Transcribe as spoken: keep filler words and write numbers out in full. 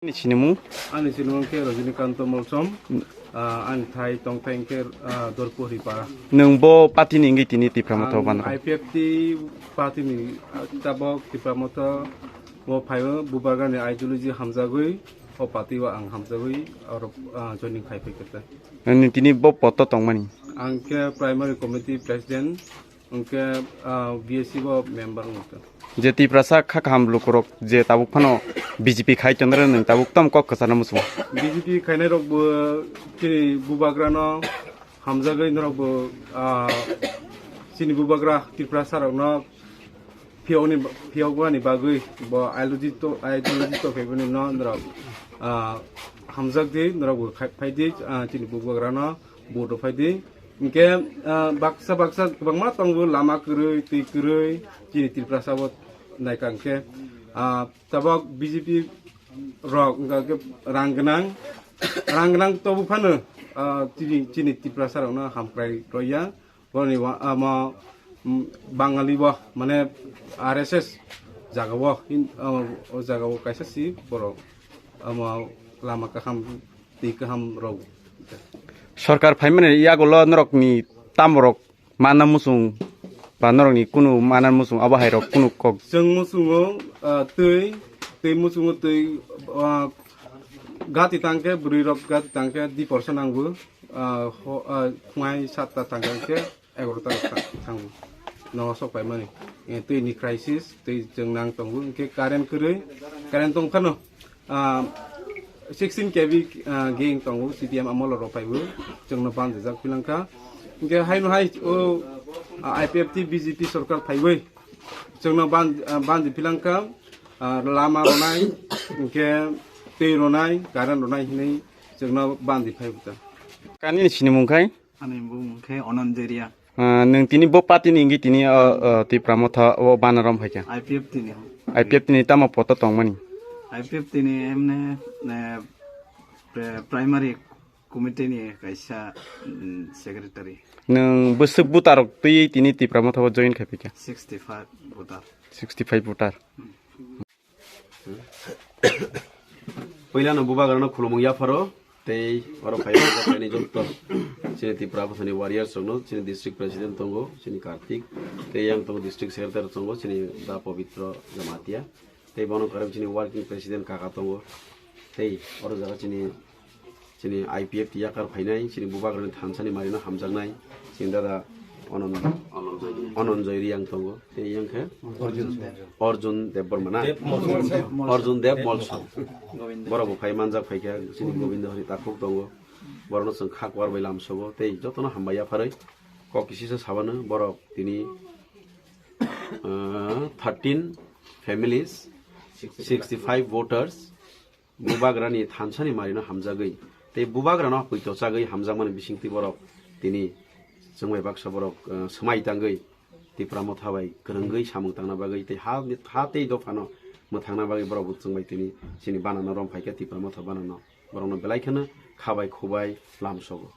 Nini sinimung? Ani sinimung khe Rajinikanto Molsom. Ah, ani thai tongthai khe, ah, Dorpuri para. Nwng bo party ni wngwi tini Tipra Motha o Ang ban rw? I P F T party ni, ah, tabok Tipra Motha o phaio, Bubagra ni ideology hamjagwi, o party o ang hamjagwi, oro, ah, joining khai phai khe. Nwng tini bo poto tongmani? Ang khe primary committee president. Hwnkhe, ah, B S C bo member wngkha. Je Tiprasa kha kaham lukurok je tabuk phano B J P khai tongnai, nwng tabuk tamo kok kwcharno muchungo? B J P khainai rok bo chini Bubagrano hamjagwi norok bo, ah, chini Bubagra Tiprasa rokno phiyokni, phiyokmani bagwi bo ideology to, ideology to khaibani no norok, ah, hamjak di, norok bo khai, phai di, ah, chini Bubagrano vote rw phai di. Hwnkhe, ah, baksa baksa kwbangma tongo, lama kwrwi, twi kwrwi, chini Tiprasa o naikha hwnkhe, ah, tabok B J P rok wngkha khe rang gwnang, rang gwnang tobu phano, ah, chini, chini Tiprasa rokno hamkrai roya. Boni wa-, amo, mm, Bangali bo, mane R S S jaga bo, hin-, o, o jaga bo kaisa si borok, amo lama kaham, twi kaham rw. Sorkar phaimani yagulo norokni tamborok mana muchung ba norokni kunu mana muchung abo hai rok kunu kok? Chwng muchungo, ah, twi, twi muchungo twi, ah, gati tangkhe bwrwi rok gati tangkhe di porsa nangbo, ah, ho-, ah, phungai satta tangkhe egarota rok tha-, thango. No sok paimani. Eh, twi ni crisis, twi chwng nang tongo. Hwnkhe current kwrwi, current tong phano, ah, sixteen K V, ah, gang tongo, C P M amolo rok phaibo, chwngno bandijak philangkha. Hwnkhe haino hai o, ah, I P F T B J P sorkar phaiwi chwngno ban-, ah, bandi philangkha, ah, lama rwnai, hwnkhe twi rwnai, current rwnai hinwi chwngno bandi phaibo ta. Kanini sinimung khai? Ani bumung khe Onon Jeria. Ah, nwng tini bo party ni wngwi tini, ah, ah, Tipra Motha o bana rom phaikha? I P F T ni. I P F T ni tamo poto tongmani? I P F T ni emne, eh, pri-, primary committee ni kaisa, mm, secretary. Nwng bwswk voter rok twi tini Tipra Motha o join khai phaikha? Sixty five voter. Sixty five voter. Puilano Bubagrano khulumung yapharo, tei oro phai, phai ni jotto chini Tipra Mothani warriors rokno, chini district president tongo, chini Kartik, tei yang tongo district secretary tongo, chini Da Pabitra Jamatia, tei bono kwrwng chini working president kaka tongo, tei oro jaga chini Chini I P F T yakar phainai, chini Bubagrani thansani marino hamjaknai, chini dada Onon, Onon Joy Riang tongo, tei yang khe Arjun Debbarma na? Arjun Dev Molso. Borok bo phai manjak phaikha, chini Govinda Hari takhuk tongo, borokno chwng kha kwar bai lamsogo, tei jotono hambai yapharwi kok kisisa sabano borok tini, ah, thirteen families, sixty five voters, Bubagrani thansani marino hamjagwi tei Bubagrano poito chagwi hamjakmani bisingtwi borok tini chwngbai baksa borok, eh, swmai tangwi Tipra Motha bai kwrwngwi samung tangna bagwi tei ha, ha tei dophano mwthangna bagwi borok bo chwngbai tini chini banano rom phaikha Tipra Motha banano borokno belai kheno khabai khubai lamsogo.